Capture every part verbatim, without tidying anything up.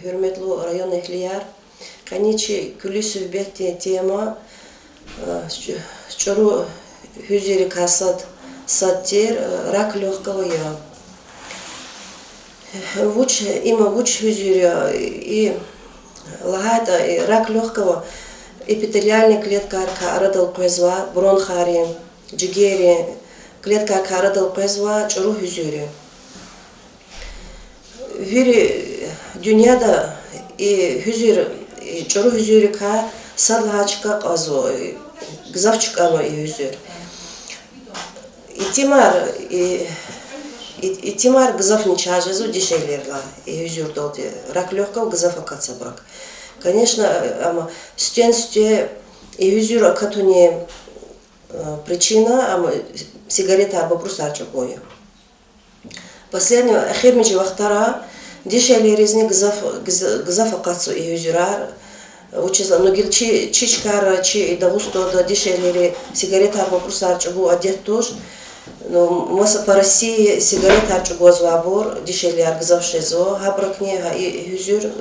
Гьуьрметлу районэгьлияр, къенин чи куьлуь суьгьбетдин тема, э, чӀу-, чӀуру гьуьзуьрикай сад, сад тир, э, рак лёгкого я. Вуч, има вуч гьуьзуьр я, и лагьайтӀа, и рак лёгкого эпителиальный клеткайрикай арадал къвезвай, бронхайрин, жигерин клеткайрикай арадал къвезвай чӀуру гьуьзуьр я. Вири дуьньяда и гьуьзуьр, и чӀуру гьуьзуьрикай сад лагьай чка кьазва, гзаф чкӀанва и гьуьзуьр. Итимар, и, и, итимар гзафни чаз жезва дишегьлийрилай, и гьуьзуьрдалди рак лёгкого гзаф акатзавайбур. Конечно, амма сифтени-сифте и гьуьзуьр акатунин, э, причина, амма сигаретар, папиросар чӀугун я. Последний, эхиримжи вахтара дишегьлийризни гзаф, гз-, гзаф акатзава и гьуьзуьрар. Вучиз лагьайтӀа гила чи, чи чкайра, чи Дагъустанда дишегьлийри сигаретар, папиросар чӀугун адет туш. Ну, маса по России сигаретар чӀугвазвайбур дишегьлияр гзаф жезва, гьабурукайни гьа и гьуьзуьр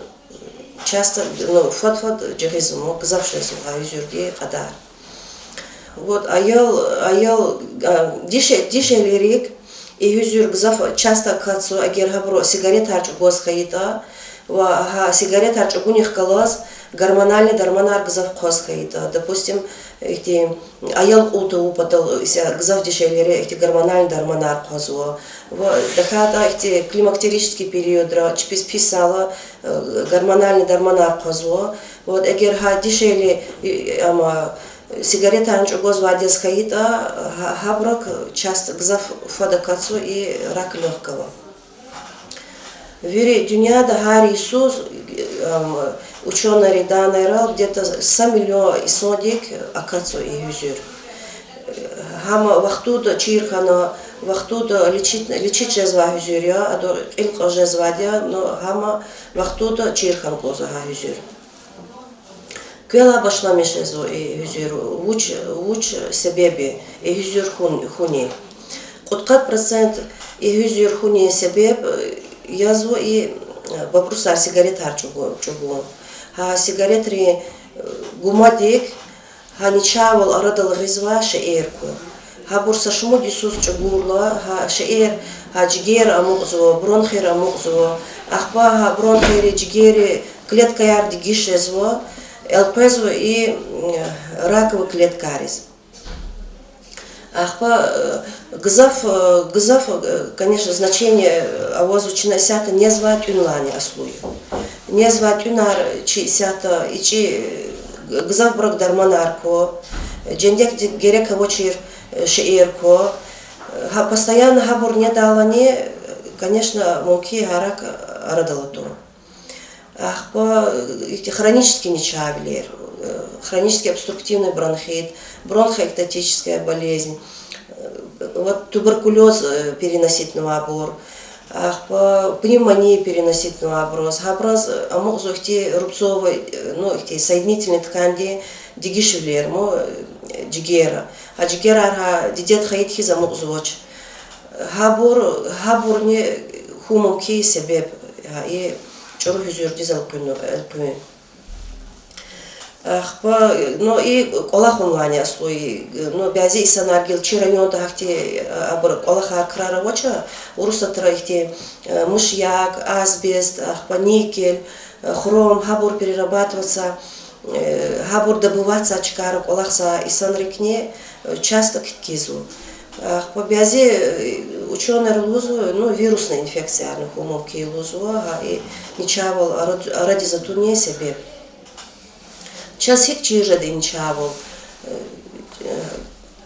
часто, ну, фад-фад жагъизва, гзаф жезва гьа гьуьзуьрдин кьадар. Вот, аял, аял, а, дише-, дишегьлийрик и гьуьзуьр гзаф часто акатзава, эгер гьабуру сигаретар чӀугваз хьайитӀа, ва гьа сигаретар чӀугунихъ галаз гормональный дарманар гзаф хъваз хьайитӀа. Допустим, ихьтин аял кьун тавун патал исятда гзаф дишегьлийри ихьтин гормональный дарманар хъвазва. Ва тахьайтӀа ихьтин климактерический периодра, чпиз пис ала, э, гормональный дарманар хъвазва. Вот, эгер гьа дишегьли, и, амма сигаретарни чӀугвазвайди яз хьайитӀа, гьа-, гьабурукай часто гзаф фад акатзава и рак лёгкого. Вири дуьньяда гьар йисуз, ам, учёныйрин данныйрал где-то са миллион инсандик акатзава и гьуьзуьр. Гьам вахтунда чир хьана, вахтунда лечить, лечить жезвай гьуьзуьр я, адан кьил кьаз жезвайди я, но гьам вахтунда чир хьана кӀанзава гьа гьуьзуьр. Квелай башламиш жезва и гьуьзуьр, вуч, вуч себеб я и гьуьзуьр хьун-, хьунин. Кьудкъад процент и гьуьзуьр хьунин себеб, э, язва и, э, папиросар, сигаретар чӀугу-, чӀугун. Гьа сигаретрин, э, гумадик гьа начагъвал арадал гъизвай шейэр ква. Гьабур са шумуд йисуз чӀугурла, гьа шейэр, гьа жигер амукьзава, бронхийри амукьзава, ахпа гьа бронхийри, жигерин клеткаяр дегиш жезва, элкъвезва и, м, раковый клеткайриз. Ахпа, э, гзаф, э, гзаф, э, конечно, значение авазва чна исятда незвай тӀуьнилайни аслу я. Незвай тӀуьнар чи исятда ичӀи, э, гзафбурук дарманар ква, жендекди герек авачир, э, шейэр ква. Гьа постоянно гьабур недайла ни, конечно, мумкин гьа рак арадал атун. Ахпа, э, ихьтин хронический начагъвилер, э, хронический обструктивный бронхит, бронхоэктатическая болезнь, э, вот туберкулёз, э, переноситьнавайбур, ахпа пневмония переноситьнавайбуруз, гьабуруз, э, амукьзава ихьтин рубцовый, э, ну, ихьтин соединительный тканьдин дегишвилер, му, э, жигера. А жигерар гьа дидед хьайид хьиз амукьзавач. Гьабур, гьабурни хьун мумкин себеб, гьа и чӀуру гьуьзуьрдиз элкъуьн, элкъуьн. Ахпа, ну, и кӀвалахунилайни аслу я, ну, бязи инсанар гила чи районда гьахьтин, а, абур кӀвалахар крар авач, Урусатра ихьтин, э, мышьяк, асбест, ахпа никель, э, хром, гьабур перерабатываться, э, гьабур добываться чкайра кӀвалахзавай инсанрикни, э, часто кткизва. Ахпа бязи, э, учёныйри лугьузва, ну, вирусный инфекциярни хьун мумкин я лугьузва, гьа и начагъвал арад-, арадиз атунин себеб. Чаз гьикӀ чир жеда и начагъвал? Э,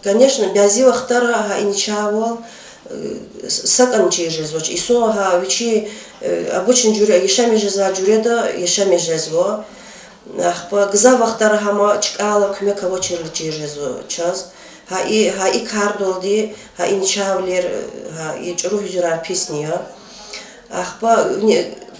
конечно, бязи вахтара гьа и начагъвал, э, с-, сакӀани чир жезвач. Инсан гьа вичин, э, обычный жуьре, яшамиш жезвай жуьреда яшамиш жезва. Ахпа гзаф вахтара гьам чкӀайла куьмек авачирла чир жезва чаз. Гьа и, гьа и кардалди, гьа и начагъвилер, гьа и чӀуру гьуьзуьрар писни я. Ахпа,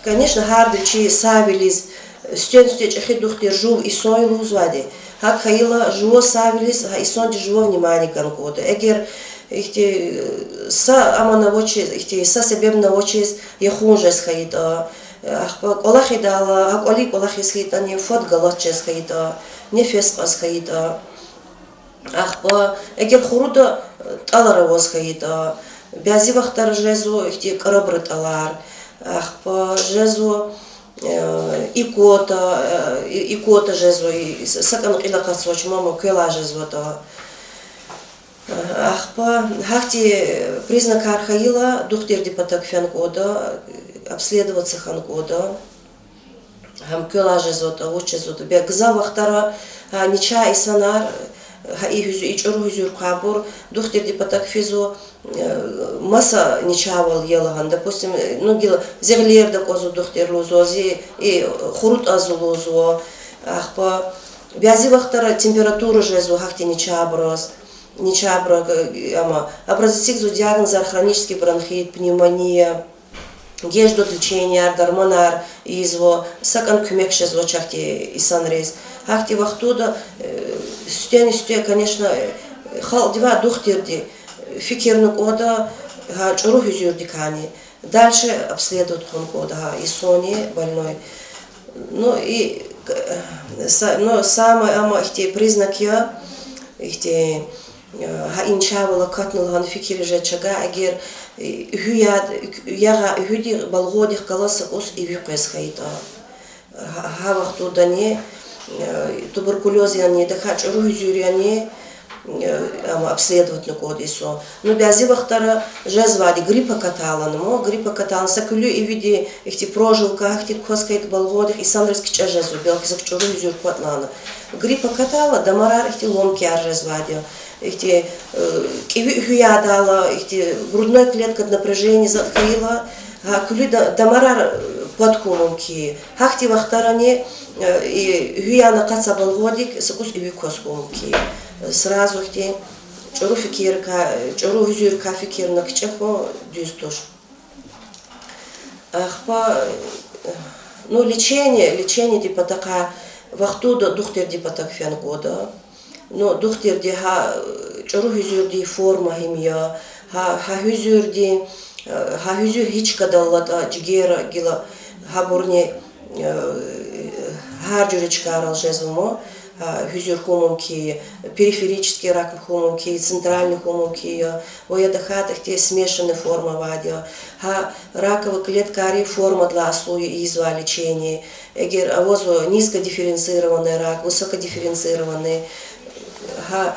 конечно, гьарда вичин сагъвилиз, сифтени-сифте чӀехи дух тир жув инсан я лугьузвайди. ГьакӀ хьайила жуван сагъвилиз гьа инсанди жува внимание гана кӀанда. Эгер ихьтин са амал авачиз, ихьтин са себебни авачиз яхун жез хьайитӀа, Ахпа кӀвалахидайла, гьа кӀвалин кӀвалах ийиз хьайитӀани, фад галат жез хьайитӀа, нефес кьаз хьайитӀа. Ахпа эгер хуруда тӀалар аваз хьайитӀа, бязи вахтара жезва ихьтин кӀарабра тӀалар, ахпа жезва икота, икота жезва, сакӀани кьил акъатзавач, мама квелай жезватӀа. Ахпа гьахьтин признакар хьайила, духтурдин патав фена кӀанда, обследоваться хьана кӀанда. Гьам квелай жезватӀа, вуч жезватӀа. Бес гзаф вахтара гьа начагъ инсанар, гьа и гьуьзу-, и чӀуру гьуьзуьрикай абур духтурдин патав физва, маса начагъвал я лагьана, допустим, ну, гила зи гъилерда аквазва духтур лугьузва, зи и хуру тӀазва лугьузва. Ахпа бязи вахтара температура жезва гьахьтин начагъбуруз. Начагъбуру, амма абуруз эцигзава диагнозар: хронический бронхит, пневмония. Геж жеда леченияр, дарманар ийизва, сакӀани куьмек жезва гьахьтин инсанриз. Гьахьтин вахтунда сифтени-сифте, конечно, халкьдивай духтурди фикирна кӀанда гьа чӀуру гьуьзуьрдикайни. Дальше обследовать хьун кӀанда гьа инсанни больной. Ну, и, са-, ну, самое, амма ихьтин признак я, ихьтин, гьа и начагъвал акатна лагьана фикир жеда чавай, эгер гьуьяд-, ягъа гьуьдин балгъадихъ галаз са кӀус иви къвез хьайитӀа. Гьа, гьа вахтундани туберкулёз яни, тахьайтӀа чӀуру гьуьзуьр яни, амма обследовать хьун кӀанда инсан. Ну, бязи вахтара жезвайди грипп акатайла, ну, грипп акатайла са куьлуь ивидин ихьтин прожилка, гьахьтин кваз хьайитӀа балгъадихъ, инсанриз кичӀе жезва, белки зак чӀуру гьуьзуьр кватӀа лагьана. Грипп акатайла дамарар ихьтин ломкияр жезвайди я. Ихьтин кӀеви гьуьядайла, ихьтин грудной клеткада напряжение затӀ хьайила, гьа куьлуь да-, дамарар пад хьун мумкин я. Гьахьтин вахтарани и гьуьян акъатзавай балгъадихъ са кӀус иви кваз хьун мумкин я. Сразу ихьтин чӀуру фикиррикай, чӀуру гьуьзуьрикай фикирна кичӀе хьун дуьз туш. Ахпа, ну, лечение, лечениедин патахъай вахтунда духтурдин патав фена кӀанда. Ну, духтурди гьа чӀуру гьуьзуьрдин форма гьим я, гьа, гьа гьуьзуьрдин, гьа гьуьзуьр гьич кадаллатӀа, жигер гила, гьабурни гьар жуьре чкайрал жезва, гьа гьуьзуьр хьун мумкин я, периферический рак хьун мумкин я, центральный хьун мумкин я, ва я тахьайтӀа ихьтин смешанный форма авайди я. Гьа раковый клеткайрин формадилай аслу я ийизвай лечение. Эгер авазва низкодифференцированный рак, высокодифференцированный, гьа,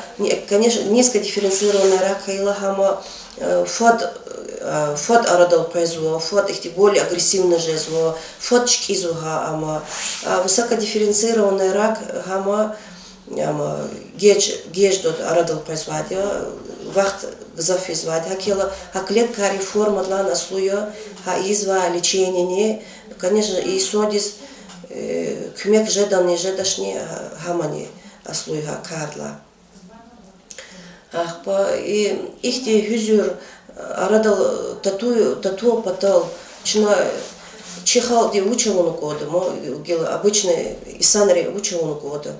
конечно, низкодифференцированный рак хьайила гьам фад, фад арадал къвезва, фад ихьтин более агрессивно жезва, фад чкӀизва гьа, амма высокодифференцированный рак гьам, амма геж, геж жеда арадал къвезвайди я, вахт гзаф физвайди я. ГьакӀ хьайила гьа клеткайрин формадилай аслу я гьа ийизвай лечениени, конечно, инсандиз куьмек жедани, жедачни, гьамани аслу я гьа кардилай. Ахпа и ихьтин гьуьзуьр арадал тату-, татун патал чна, чи халкьди вуч авуна кӀанда, мо, гила обычный инсанри вуч авуна кӀанда.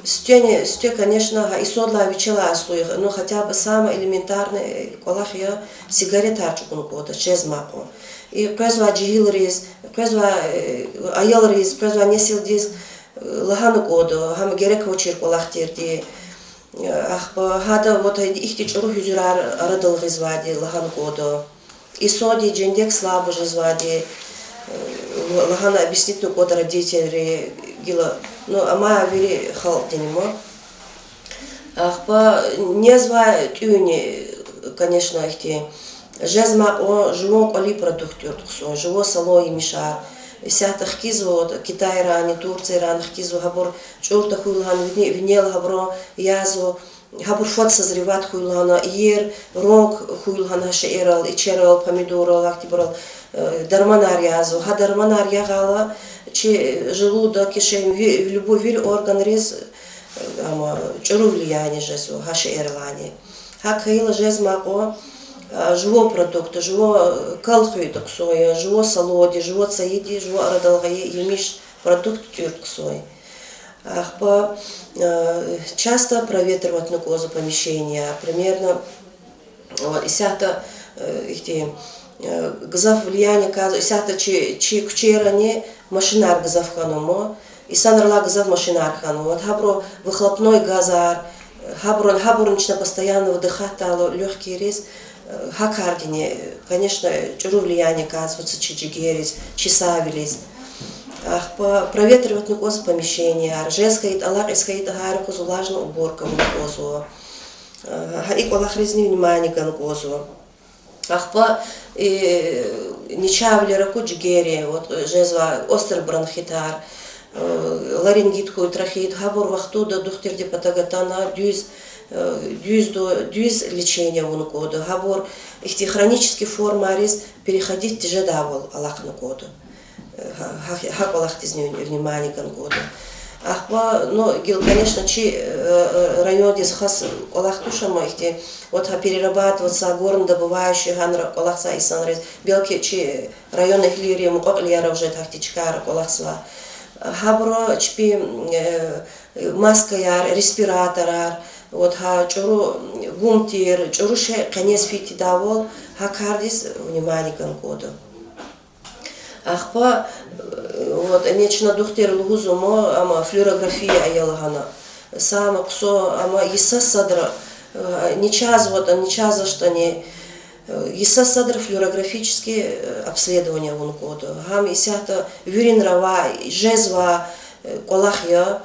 Сифтени-сифте, конечно, гьа инсандилай вичелай аслу я, ну, хотя бы самое элементарное кӀвалах я, сигаретар чӀугуна кӀанда чаз ман кьван. И къвезвай жегьилриз, къвезвай аялриз, къвезвай несилдиз лагьана кӀанда, гьам герек авачир кӀвалах тирди. Ахпа гьада вот ихьтин чӀуру гьуьзуьрар арадал гъизвайди лагьана кӀанда. Инсандин жендек слабо жезвайди, лагьана объяснить авуна кӀанда родительри гила, ну, амай вири халкьдини ма. Ахпа незвай тӀуьнни, конечно, ихьтин, жез ман кьван жуван кӀвалин продукт тӀуьрди хъсан, жуван салун емишар. Исятда хкизва, Китайрани, Турциярани хкизва, гьабур чӀур тахьуй лагьана, вини-, винел гьабуру язва, гьабур фад созревать хьуй лагьана, иер ранг хьуй лагьана гьа шейэрал, ичерал, помидоррал, гьахьтинбурал, дарманар язва. Гьа дарманар ягъайла чи желудок, кишень, ви-, любой вири органриз, ама, чӀуру влияние жезва гьа шейэралайни. ГьакӀ хьайила жез ман кьван жуван продукт, жуван кал хуьнитӀа хъсан я, жуван салунди, жуван цайиди, жуван арадал гъайи емиш продукт тӀуьрди хъсан я. Ахпа часто проветривать авуна кӀанда помещение, примерно, исятда ихьтин Э, гзаф влияние кӀанзава, исятда чи, чи куьчейрани машинар гзаф хьанва ма, инсанрилай гзаф машинар хьанва. Вот гьабуру выхлопной газар, гьабуру, гьабурни чна постоянно вдыхать ийидайла лёгкийриз, э, гьа кардини, конечно, чӀуру влияние кӀанзава са чи жигерриз, чи сагъвилиз. Ахпа проветриватьна кӀанзава помещенияр, жез хьайитӀа, алакьиз хьайитӀа, гьар юкъуз влажная уборка авуна кӀанзава. Э, гьа и кӀвалахризни внимание гана кӀанзава. Ахпа, э, начагъвилер аку жигеррин, вот, э, жезва острый бронхитар, э, ларингит хьуй, трахеит, гьабур вахтунда духтурди патав атана, дуьз, э, дуьз ду-, дуьз лечение авуна кӀанда. Гьабур ихьтин хронический формайриз переходить жедайвал алахъна кӀанда. Э, гьа-, гьа-, гьа кӀвалахдизни вни-, внимание гана кӀанда. Ахпа, ну, гила, конечно, чи, э, э, райондиз хас кӀвалах туш, амма ихьтин, вот гьа перерабатывать, са горнодобывающий гьанра кӀвалахзавай инсанриз, белки чи район эгьлийри мукьва-кьилияр жеда гьахьтин чкайра кӀвалахзавай. Гьабуру чпи, э, маскаяр, респираторар, вот гьа чӀуру гумтир, чӀуру шей къенез фейи тийидайвал, гьа кардиз внимание гана кӀанда. Ахпа, э, вот, ани чна духтурри лугьузва ма, амма флюорография ая лагьана. Самое хъсан, амма йиса садра, э, начагъ, вот, начагъ жезвачтӀани, э, йиса садра флюорографический, э, обследование авуна кӀанда. Гьам исятда виринра авай, жезвай, э, кӀвалах я.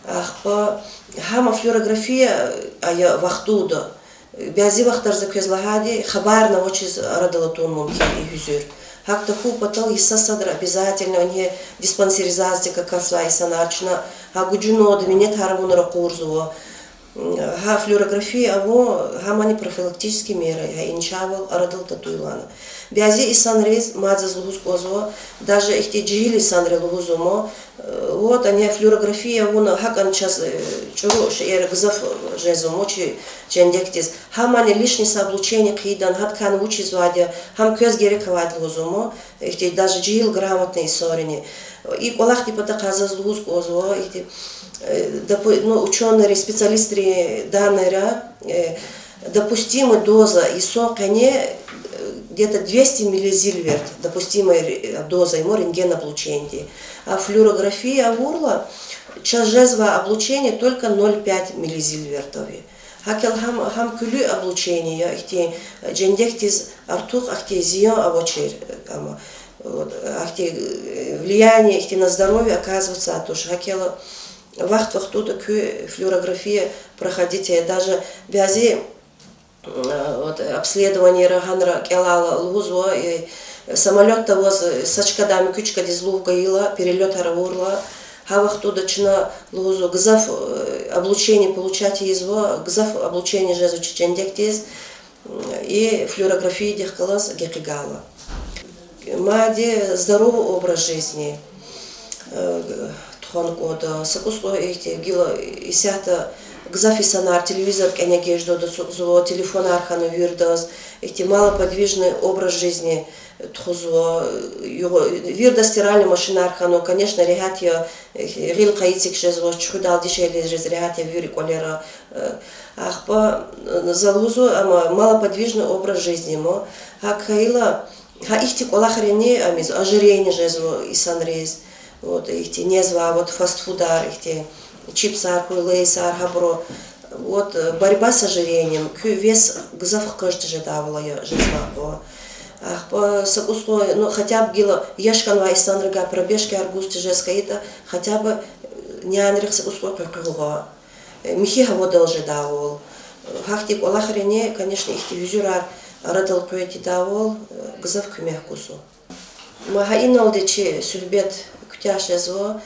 Ахпа гьам флюорография ая вахтунда. Бязи вахтара за квез лагьайди, хабарни авачиз арадал атун мумкин я и гьуьзуьр. ГьакӀ тахьун патал йиса садра обязательно ингье диспансеризациядик акатзавай инсанар чна, гьа гужунал минетар авун ракъурзава. Гьа флюорография авун, гьамани профилактический мера я, гьа и начагъвал арадал татуй лагьана. Бязи инсанриз, мад заз лугьуз кӀанзава, даже ихьтин жегьил инсанриз лугьузва ма, вот, ани флюорография авуна, гьакӀни чаз, э, чӀуру шейэр гзаф жезва ма чи жендекдиз. Гьамани лишний са облучение хъийидан, гьадакай вуч ийизвайди я, гьам квез герек авайди лугьузва ма, ихьтин даже жегьил грамотный инсанрини. И кӀвалахдин патахъай заз лугьуз кӀанзава, ихьтин, э, допу-, ну, учёныйри, специалистрин данныйра, э, допустимая доза йисан къене, э, где-то двести миллизильверт, допустимая ре-, доза я ма рентген облучениеди. А флюорография авурла, чаз жезвай облучение только ноль пять миллизильвертов я. ГьакӀ хьайила гьам, гьам куьлуь облучение я, ихьтин, э, жендекдиз артух ахьтин зиян авачир, э, амма, вот, э, ахьтин, э, влияние ихьтин на здоровье оказываться туш. ГьакӀ хьайила вахт-вахтунда куь флюорография проходить ая, даже бязи, э, вот, обследованийра гьанра кӀелайла лугьузва, э, самолётда аваз, э, са чкадай муькуь чкадиз лув гайила, перелётар авурла, гьа вахтунда чна лугьузва гзаф, э, облучение получать ийизва, гзаф облучение жезва чи жендекдиз, и флюорографиядихъ галаз гекъигайла. Мад здоровый образ жизни, э, тухвана кӀанда. Са кӀус кьван ихьтин гила исятда гзаф инсанар телевизор кӀане эгечӀдалди ацукьзава, телефонар хьанва виридаз, ихьтин малоподвижный образ жизни тухузва, югъ-, вирида стиральный машинар хьанва, конечно, регьят я, гъил къайи эциг жезва, чуьхуьдалди дишегьлийриз регьят я вири кӀвалера. Ахпа, за лугьузва, амма малоподвижный образ жизни ма. ГьакӀ хьайила, гьа ихьтин кӀвалахрини амиз ожирение жезва инсанриз. Вот, ихьтин незвай, вот, фастфудар, ихьтин чипсар хьуй, лейсар, гьабуру. Вот, борьба с ожирением, куь вес гзаф хкажда жедайвал ая жезвай кьван. Ахпа са кӀус кьван, ну, хотя бы гила яш хьанвай инсанривай пробежкаяр гуз тежез хьайитӀа, хотя бы нянрихъ са кӀус кьван къекъуьгъугъ. Михьи гьавадал жедайвал. Гьахьтин кӀвалахрини, конечно, ихьтин гьуьзуьрар арадал къведайвал гзаф куьмек гузва. Ма гьа иналди чи суьгьбет куьтягь жезва.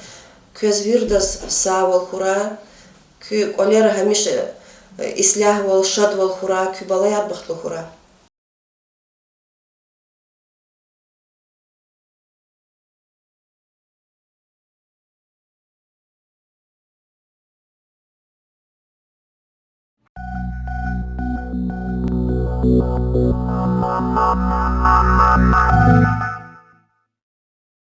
Квез виридаз сагъвал хьурай. Куь кӀвалера гьамиша ислягьвал, шадвал хьурай, куь балаяр бахтлу хьурай.